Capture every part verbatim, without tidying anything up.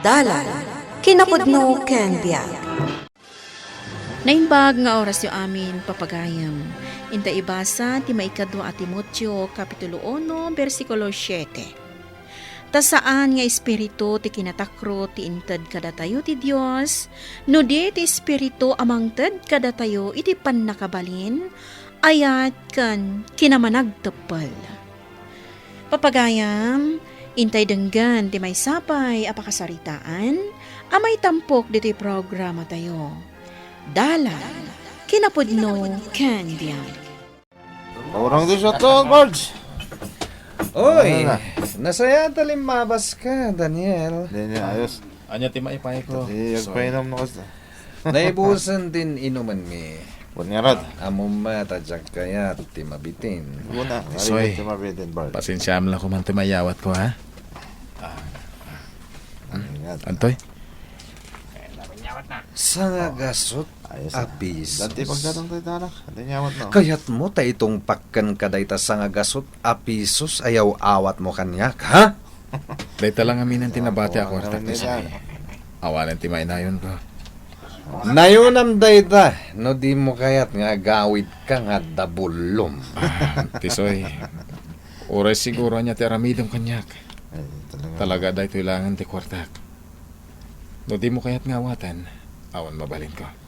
Dalan, kinapudno ken biag. Naimbag nga orasyo amin, papagayam. Inta ibasa ti maikadua a Timoteo, Kapitulo uno, bersikulo siete. Ta saan nga espiritu ti kinatakro ti inted kadatayo ti Dios, no di ti Espiritu a mangted kadatayo iti pannakabalin, ayat, ken kinamanagteppel. Papagayam, intay denggen ti maysa pay a pakasaritaan a maitampok ditoy programatayo. Dalan, kinapudno, ken biag. Orang di siya to, Bards. Oy, ano na? Nasaya ta limmabas ka, Daniel. Hindi niya ayos. Anya ti maipay ko? Sorry. Agpainom na kasi. Naibusan din inuman mi. Buwan nga rad. Ammo met a diak kayat ti mabitin. Guna, Tisoy, narigat ti mabitin, Bards. Pasensiam la koma ti mayawat ko, ha? Ingat. Antoy? Sangagasut. Ayos, ah. Apis. Dati pagdatang tayo, tanak. Dati nyawat, no? Kayatmo ta itungpak kenka dayta sangagasut a pisos a yaw-awatmo kaniak, ha? Dayta lang amin ti nabati a kuartak ti sakit. Awanen ti mainayon ko. Nayonam dayta, no dimo kayat nga agawidka nga adda bullom. Ah, Tisoy, uray siguro ania ti aramidem kaniak. Ay, talaga. Talaga, daytoy laengen ti kuartak. No dimo kayat nga awaten, awan mabalinko.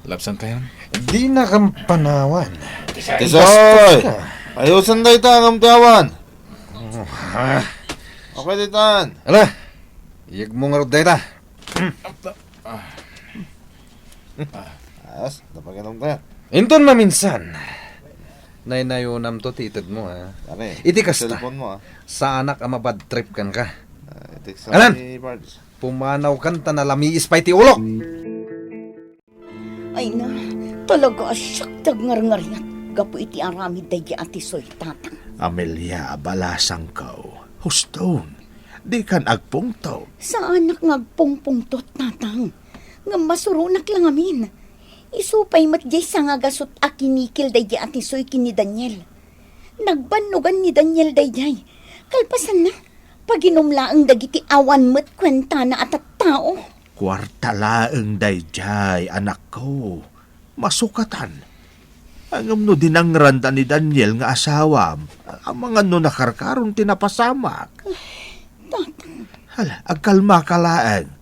Lapsan kayon? Dinakam panawan. Tisoy! Ayusen dayta, ngem ti awan. Ah. Okay, daytan. Ala, iyegmo ngarud dayta. Ayos, napag-inom ka. Inton maminsan, naynayonam to ti itedmo, ha? Pare, iti kasta, cellphone mo, ah. Saanak a mabad trip kenka. Ah, i-text mo ni Bards. Alan, pumanaw kan ta nalamiis pay ti ulok. Ay na, talaga a siak ti agngarngariat gapu iti aramid daydi a Tisoy, Tatang. Amelia, a balasangko, huston, dikan agpungtot. Saanak nga agpungpungtot, Tatang. Ngem masuronak la ngamin. Isu pay met diay sangagasut a kinikil daydi a Tisoy ken ni Daniel. Nagbannogan ni Daniel daydiay. Kalpasanna, paginum laeng dagiti awan met kuentana a tattao. Kuarta laeng daydiay, anakko. Masukatan. Ngem no dinangranda ni Daniel nga asawam, amangan no nakarkaron ti napasamak. Ay, Tatang. Hala, agkalmaka laeng.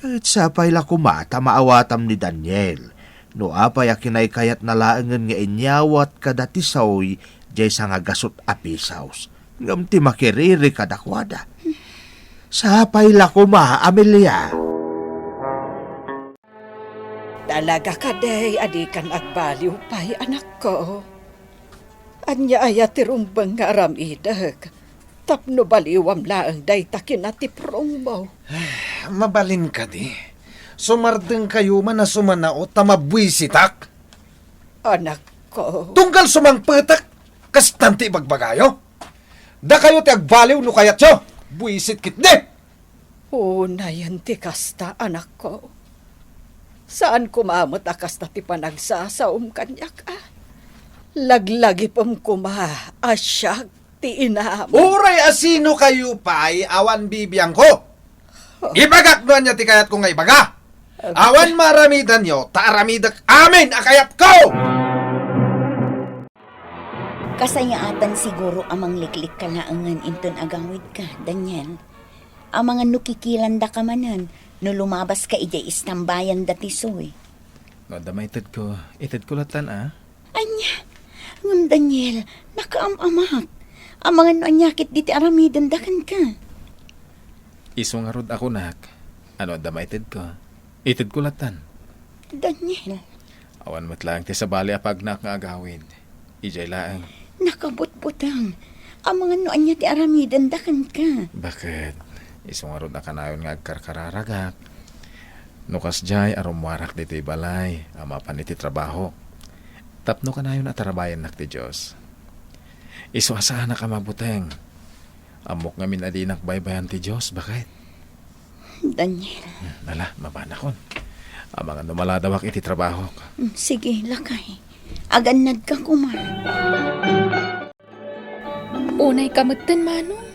Ket sapay la koma ta maawatam ni Daniel no apay a kinaykayatna laengen nga inyawat kada Tisoy diay sangagasut a pisos, ngem ti makiriri kadakuada. Sapay la koma, Amelia. Talaga kadi a dikan agbaliw pay, anakko? Ania aya ti rumbeng nga aramidek tapno baliwam laeng dayta kinatiprongmo? Mabalin kadi, sumardengkayo man a sumanao ta mabuisitak. Anakko. Tunggal sumangpetek, kastan ti ibagbagayo. Dakayo ti agbaliw no kayatyo. Buisit ketdi. Unayen ti kasta, anakko. Saan koma met a kasta ti panagsasaom kaniak, a? Laglagipem koma a siak ti inam. Uray a sinokayo pay, awan bibiangko. Ibagak no ania ti kayatko nga ibaga. Awan maaramidanyo, ta aramidek amin a kayatko! Kasayaatan siguro a mangliklikka laengen inton agawidka, Daniel. Amangan no kikilandaka manen no lumabaska idiay istambayan da Tisoy. No adda maitedko, itedko lattan, a? Ania? Ngem Daniel, nakaam-amak. Amangan no ania ketdi ti aramidenda kenka. Isu ngarud a kunak, no adda maitedko, itedko lattan. Daniel. Awan met laeng ti sabali a pagnaak nga agawid. Idiay laeng. Nakabutbuteng. Amangan no ania ti aramidenda kenka. Baket, isu ngarud a kanayon nga agkarkararagak. No kasdiay a rummuarak ditoy balay a mapan iti trabahok, tapno kanayon a tarabayannak ti Dios. Isu a saanak a mabuteng. Ammok ngamin a dinak baybayan ti Dios, baket. Daniel. Hmm, ala, mapanakon. Amangan no maladawak iti trabahok. Hmm, sige, lakay. Agannadka koma. Unayka metten, Manong.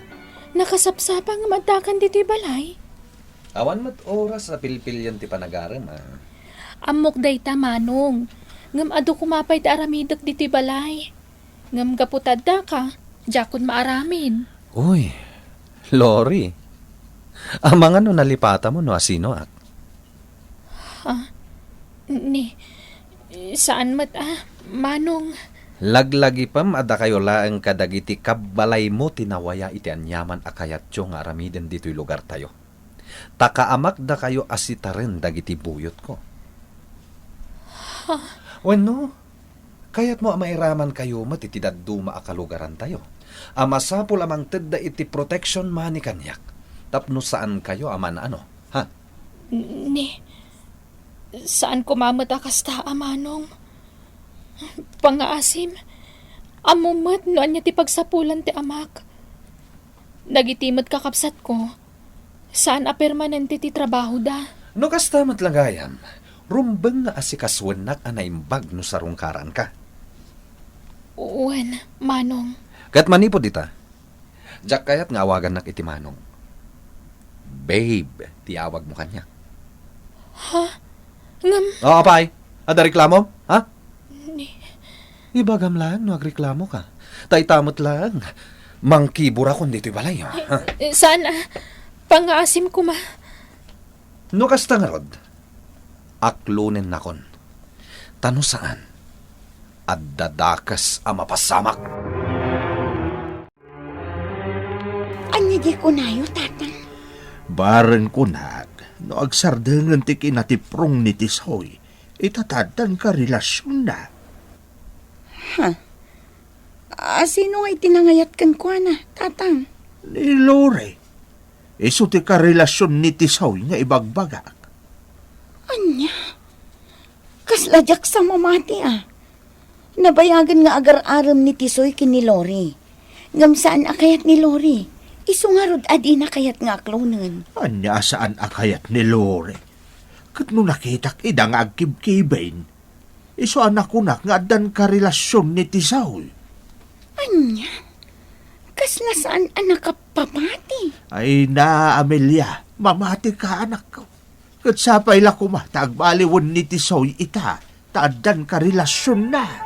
Nakasapsapa nga maddakan ditoy balay. Awan met oras a pilpilian ti panagarem, a. Ammok dayta, Manong. Ngem adu koma pay ti aramidek ditoy balay. Ngem gapu ta addaka, diakon maaramid. Uy, Lori. Amangan no nalipatam no asinoak. Ha? Ni, saan met a, Manong. Laglagipem a dakayo laeng kadagiti kabbalaymo ti nawaya iti aniaman a kayatyo nga aramiden ditoy lugartayo. Ta kaamak dakayo a sitaren dagiti buyotko. Ha? Wenno, kayatmo a mairamankayo met iti dadduma a kalugarantayo, a masapul a mangtedda iti protection money kaniak, tapno saankayo a man-ano, ha? Ni, saan koma met a kasta a, Manong. Pangngaasim, ammom met no ania ti pagsapulan ti amak. Dagiti met kakabsatko, saan a permanente ti trabahoda. No kasta met la gayam, rumbeng nga asikasoennak a naimbag no sarungkaranka. Wen, Manong. Ket manipud ita, diak kayat nga awagannak iti Manong. Babe ti awagmo kaniak. Ha? Ngem— O, apay? Adda reklamom? Ha? Ni— Ibagam laeng no agreklamoka. Ta ita met laeng, mangkiburakon ditoy balay, ha? Eh, saan a. Pangngaasim koma. No kasta ngarud, aklonennakon. Ta no saan, adda dakes a mapasamak. Ania di kunayo, Tatang? Bareng kunak, no agsardengen ti kinatiprong ni Tisoy, ita ta addan karelasionna. Ha? A, sino nga iti nangayat kenkuana, Tatang? Ni Lori. Isu ti karelasion ni Tisoy nga ibagbagak. Ania? Kasla diak sa mamati a. Nabayagen nga agar-arem ni Tisoy ken ni Lori. Ngem saan a kayat ni Lori. Isu ngarud a dina kayat nga aklonen. Ania a saan a kayat ni Lori? Ket no nakitak ida nga agkibkibin, isu a nakunak nga addan karelasion ni Tisoy. Ania? Kasla saan a nakapapati? Ay na, Amelia, mamati ka, anakko. Ket sapay la koma ta agbaliwen ni Tisoy ita, ta addan karelasionna.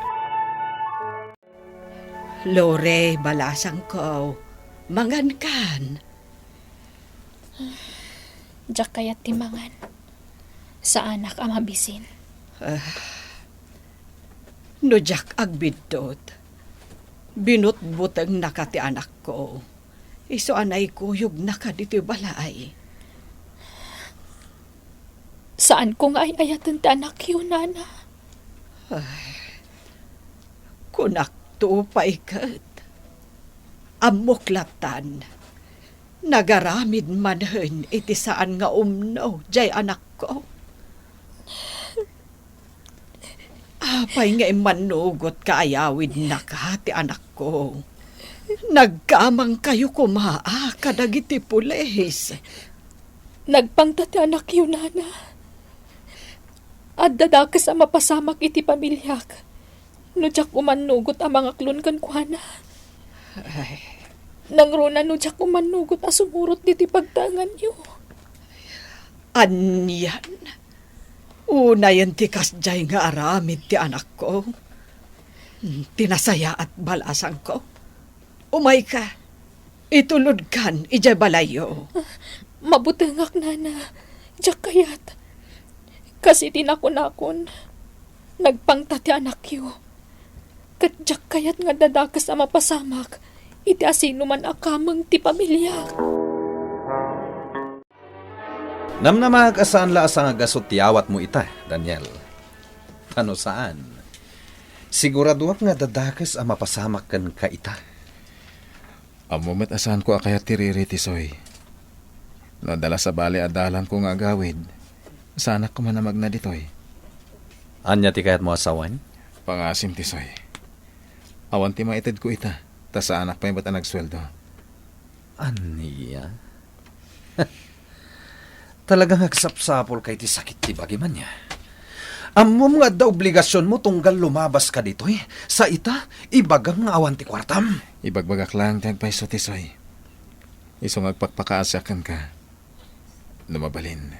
Lore, balasangko, mangankan. Diak kayat ti mangan. Saanak a mabisin. Ah, no diak agbiddut, binutbutengnaka ti anakko. Isu a naikuyogna kaditoy balay. Saanko nga ay-ayaten ti anakyo, Nana. Ay, kunakto pay ket. Ammok lattan, nagaramid manen iti saan nga umno diay anakko. Apay nga immannugot ka ayawidnaka ti anakko? Nagkamangkayo koma a kadagiti pulis. Nagpangta ti anakyo, Nana. Adda dakes a mapasamak iti pamiliak no diak umannugot a mangaklon kenkuana. Ay. Nangruna no diak umannugot a sumurot ditoy pagtaenganyo. Anian? Unayen ti kasdiay nga aramid ti anakko. Ti nasayaat, balasangko. Umayka. Itulodkan idiay balayyo. Mabutengak, Nana. Diak kayat. Kas iti nakunakon, nagpangta ti anakyo. Ket diak kayat nga adda dakes a mapasamak iti asinoman a kameng ti pamiliak. Namnamaak a saan la a sangagasut ti awatmo ita, Daniel. Ta no saan, siguradoak nga adda dakes a mapasamak kenka ita. Ammo met a saanko a kayat ti riri, Tisoy. No adda la sabali a dalanko nga agawid, saanak koma a magna ditoy. Ania ti kayatmo a sawen? Pangasim, Tisoy. Awan ti maitedko ita, ta saanak pay met a nagsueldo. Ania? Talaga nga agsapsapulka iti sakit ti bagim, ania? Ammom nga adda obligasionmo tunggal lumabaska ditoy. Sa ita, ibagam nga awan ti kuartam. Ibagbagak laeng ti agpayso, Tisoy. Isu nga agpakpakaasiak kenka. No mabalin,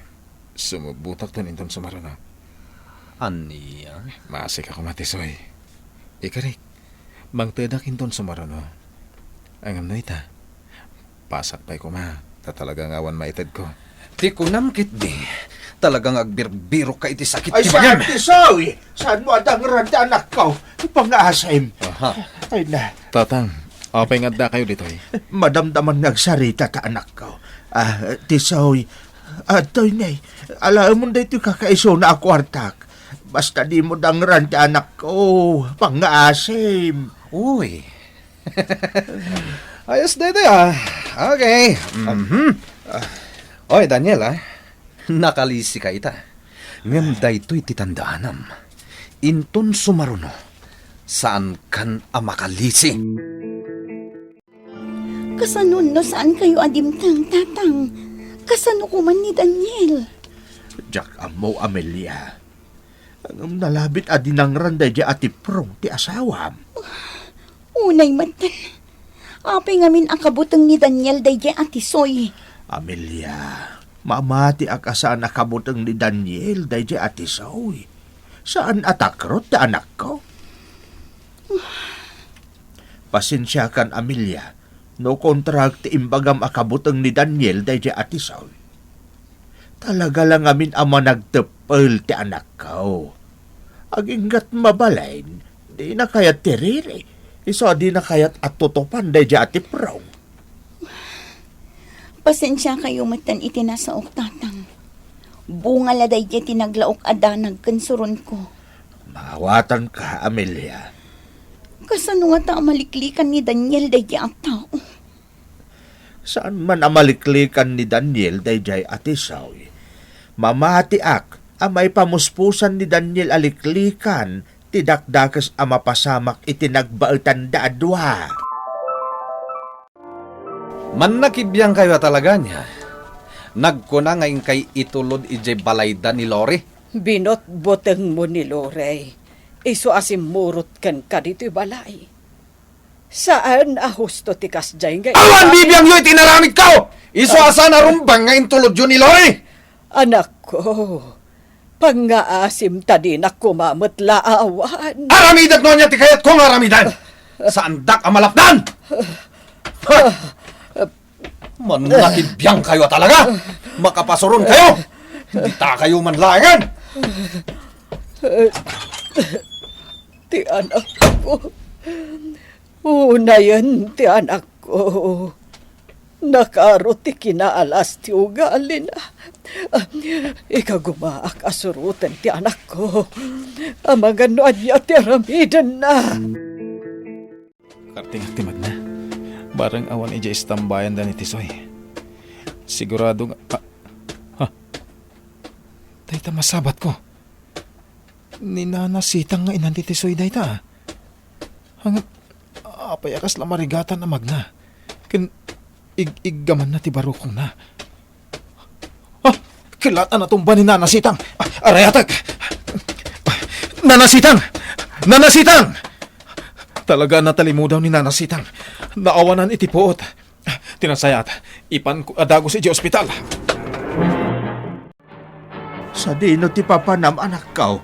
sumubotakton inton sumaruno. Ania? Maasika koma, Tisoy. Ikarik, mangtedak inton sumaruno. Ngem no ita, pasak pay koma, ta talaga nga awan maitedko. Ti kunam ketdi, talaga nga agbirbirokka iti sakit Ay, ti saan, bayam. Tisoy! Saanmo a dangran ti anakko? Pangngaasim. Aha. Ay na. Tatang, apay nga addakayo ditoy? Madamdaman nga agsarita ta anakko. Ah, Tisoy, adtoy ne. Alaemon daytoy kakaisuna a kuartak. Basta dimo dangran ti anakko. Pangngaasim. Uy. Ayos daytoy, ah. Okay. Mhm. Oy, Daniel, ah. Nakalisika ita. Ngem daytoy ti tandaanam. Inton sumaruno, saankan a makalisi. Kasano no saankayo a dimteng, Tatang? Kasano koman ni Daniel? Diak ammo, Amelia. Ngem nalabit a dinangran daydiay a tiprong ti asawam. Unay met. Apay ngamin a kabuteng ni Daniel daydiay a Tisoy? Amelia, mamatiak a saan a kabuteng ni Daniel daydiay a Tisoy. Saan a takrot ti anakko. Pasensiakan, Amelia, no kontraak ti imbagam a kabuteng ni Daniel daydiay a Tisoy. Talaga la ngamin a managteppel ti anakko. Aginggat mabalin, dina kayat ti riri, isu a dina kayat a tutupan daydiay a tiprong. Pasensiakayo metten iti nasaok, Tatang. Bunga la daydiay ti naglaok a danag ken suronko. Maawatanka, Amelia. Kasano ngata a maliklikan ni Daniel daydiay a tao? Saan man a maliklikan ni Daniel daydiay a Tisoy. Mamatiak a maipamuspusan ni Daniel a liklikan ti dakdakes a mapasamak iti nagbaetanda a dua. Mannakibiangkayo a talaga nia? Nagkuna nga inkay itulod idiay balayda ni Lori. Binutbutengmo ni Lori. Isu a simmurot kenka ditoy balay. Saan a husto ti kasdiay nga Awan bibiangyo iti inaramidko! Isu a saan a rumbeng nga intulodyo ni Lori! Anakko, pangngaasim ta dinak koma met laawan. Aramidek no ania ti kayatko nga aramidan! Saandak a malapdan! Ha! Mannakibiangkayo a talaga! Makapasuronkayo! Dita kayo man laengen! Ti anakko. Unayen ti anakko. Nakaro ti kinaalas ti ugalina. Ikagumaak a suroten ti anakko. Amangan no ania ti aramidenna. Kartingak ti magna. Bareng awan idiay istambayanda ni Tisoy. Sigurado nga, ah, ha? Dayta masabatko. Ni Nana Sitang nga inan ti Tisoy dayta, ah. Ngem, apay a kasla marigatan a magna? Ken ig-iggamanna ti barukongna. Ah! Kellat a natumba ni Nana Sitang. Ah, arayatek! Nana Sitang! Nana Sitang! Talaga a natalimudaw ni Nana Sitang. Naawanan iti puot. Ti nasayaat, ipanko a dagus idiay ospital. Sadino ti papanam, anakko?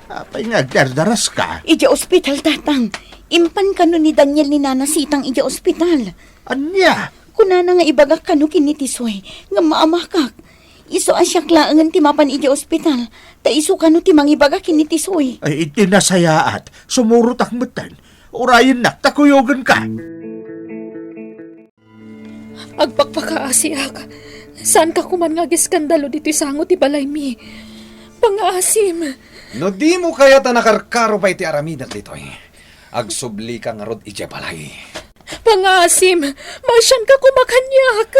Apay nga agdardaraska? Idiay ospital, Tatang. Impan kano ni Daniel ni Nana Sitang idiay ospital. Ania? Kunana nga ibagak kano ken ni Tisoy nga maamakak. Isu a siak laengen ti mapan idiay ospital, ta isu kano ti mangibaga ken ni Tisoy. Ay, iti nasayaat, sumurotak metten. Urayennak ta kuyogenka. Agpakpakaasiak. Saanka koman nga agiskandalo ditoy sango ti balaymi. Pangaasim. No dimo kayat a nakarkaro pay ti aramidek ditoy, agsubli ka ngarud idiay balay. Pangaasim, maasianka koma kaniak.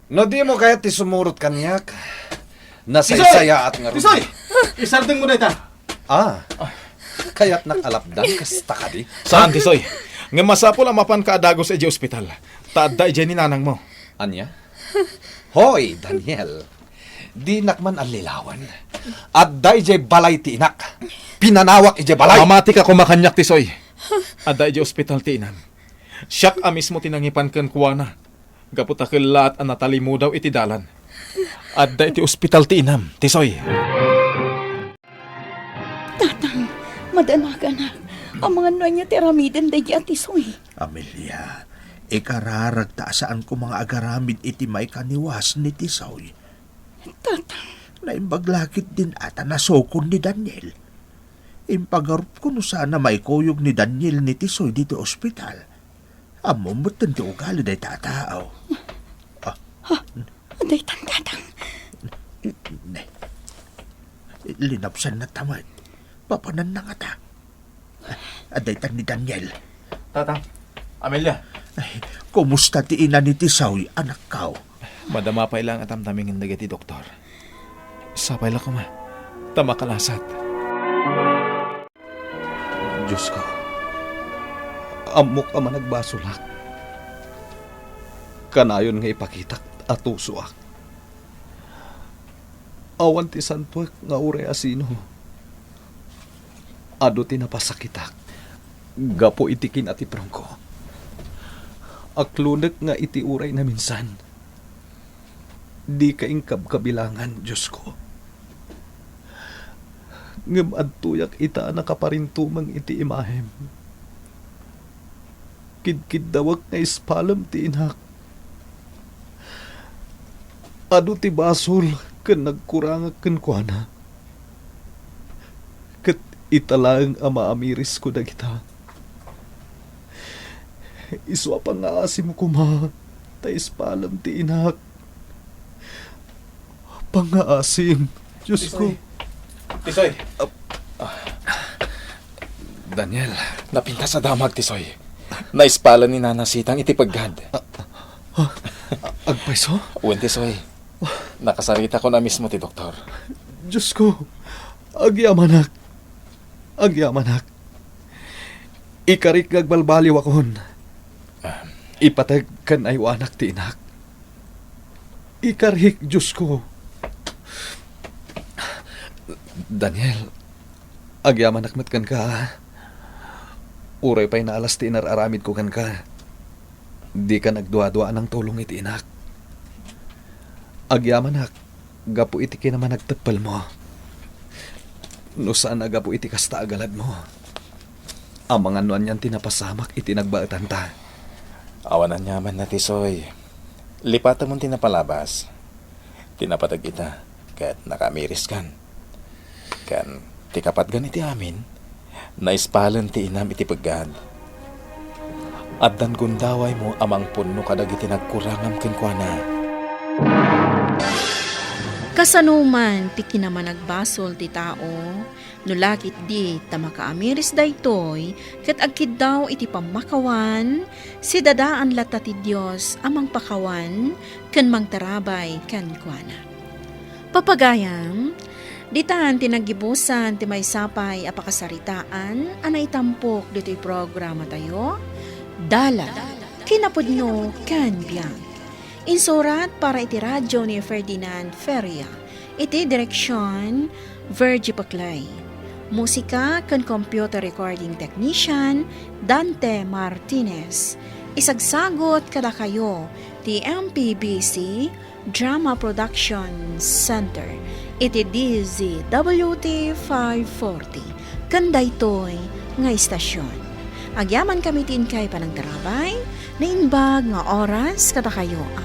No dimo kayat ti sumurot kaniak, nasaysayaat ngarud. Tisoy! Isardengmo dayta. Ah, kayatnak a lapdan kasta kadi? Saan, Tisoy. Ngem masapul a mapanka a dagus idiay ospital. Ta adda idiay ni nanangmo. Ania? Hoy, Daniel. Dinak man allilawen. Adda idiay balay ti inak. Pinanawak idiay balay. Mamatika koma kaniak, Tisoy. Adda idiay ospital ti inam. Siak a mismo ti nangipan kenkuana. Gapu ta kellaat a natalimudaw iti dalan. Adda iti ospital ti inam, Tisoy. Tatang, madanagan. Amangan no ania ti aramiden daydi a Tisoy. Amelia, ikararagta a saan koma nga agaramid iti maikaniwas ni Tisoy. Tatang. Naimbag la ketdin a ta nasukon ni Daniel. Impagarupko no saan a maikuyog ni Daniel ni Tisoy ditoy ospital. Ammom metten ti ugali dayta a tao. Ah. Ha? Daytan, Tatang. Ne. Linapsanna ta met. Papananna ngata. Adda itan ni Daniel. Tatang, Amelia. Ay, kumusta ti ina ni Tisoy, anakko? Madama pay la nga tamtamingen dagiti doktor. Sapay la koma, ta makalasat. Diosko, ammok a managbasolak. Kanayon nga ipakitak a tusoak. Awan ti santuek nga uray a sino. Adu ti napasakitak gapu iti kinatiprongko. Aklonek nga iti uray naminsan, dika inkabkabilangan, Diosko. Ngem adtoyak ita a nakaparintumeng iti imahem. Kidkiddawek nga ispalem ti inak. Adu ti basol ken nagkurangak kenkuana. Ket ita laeng a maamirisko dagita. Isu a pangaasim koma ta ispalem ti inak. Pangaasim, Diosko. Tisoy. Tisoy. Ah. Daniel. Napintas a damag, Tisoy. Naispalen ni Nana Sitang iti peggad. Ah, ah, agpayso? Wen, Tisoy. Nakasaritakon a mismo ti doktor. Diosko, agyamanak. Agyamanak. Ikarik nga agbalbaliwakon. Ah. Ipateg ken aywanak ti inak. Ikarik, Diosko. Daniel, agyamanak met kenka. Uray pay naalas ti inar-aramidko kenka, dika nagduadua a nangtulong iti inak. Agyamanak gapu iti kinamanagteppelmo. No saan a gapu iti kasta a galadmo, amangan no anian ti napasamak iti nagbaetanta. Awan aniamanna, Tisoy. Lipatemon ti napalabas. Ti napateg ita, ket nakaamiriskan. Ken ti kapatgan iti amin, naispalen ti inam iti peggad. Addan gundawaymo a mangpunno kadagiti nagkurangam kenkuana. Kasano man ti kinamanagbasol ti tao, no la ketdi ta makaamiris daytoy ket agkiddaw iti pammakawan, sidadaan latta ti Dios a mangpakawan ken mangtarabay kenkuana. Papagayam, ditan ti naggibusan ti maysa pay a pakasaritaan a naitampok ditoy programatayo, Dalan, Kinapudno, ken Biag. Insurat para iti radio ni Ferdinand Feria. Iti direksion, Virgie Paclay. Musika ken computer recording technician, Dante Martinez. Isagsagut kadakayo ti M P B C Drama Production Center iti D Z W T five forty. Ken daytoy nga istasyon. Agyamankami ti inkay panangtarabay, naimbag nga oras kadakayo a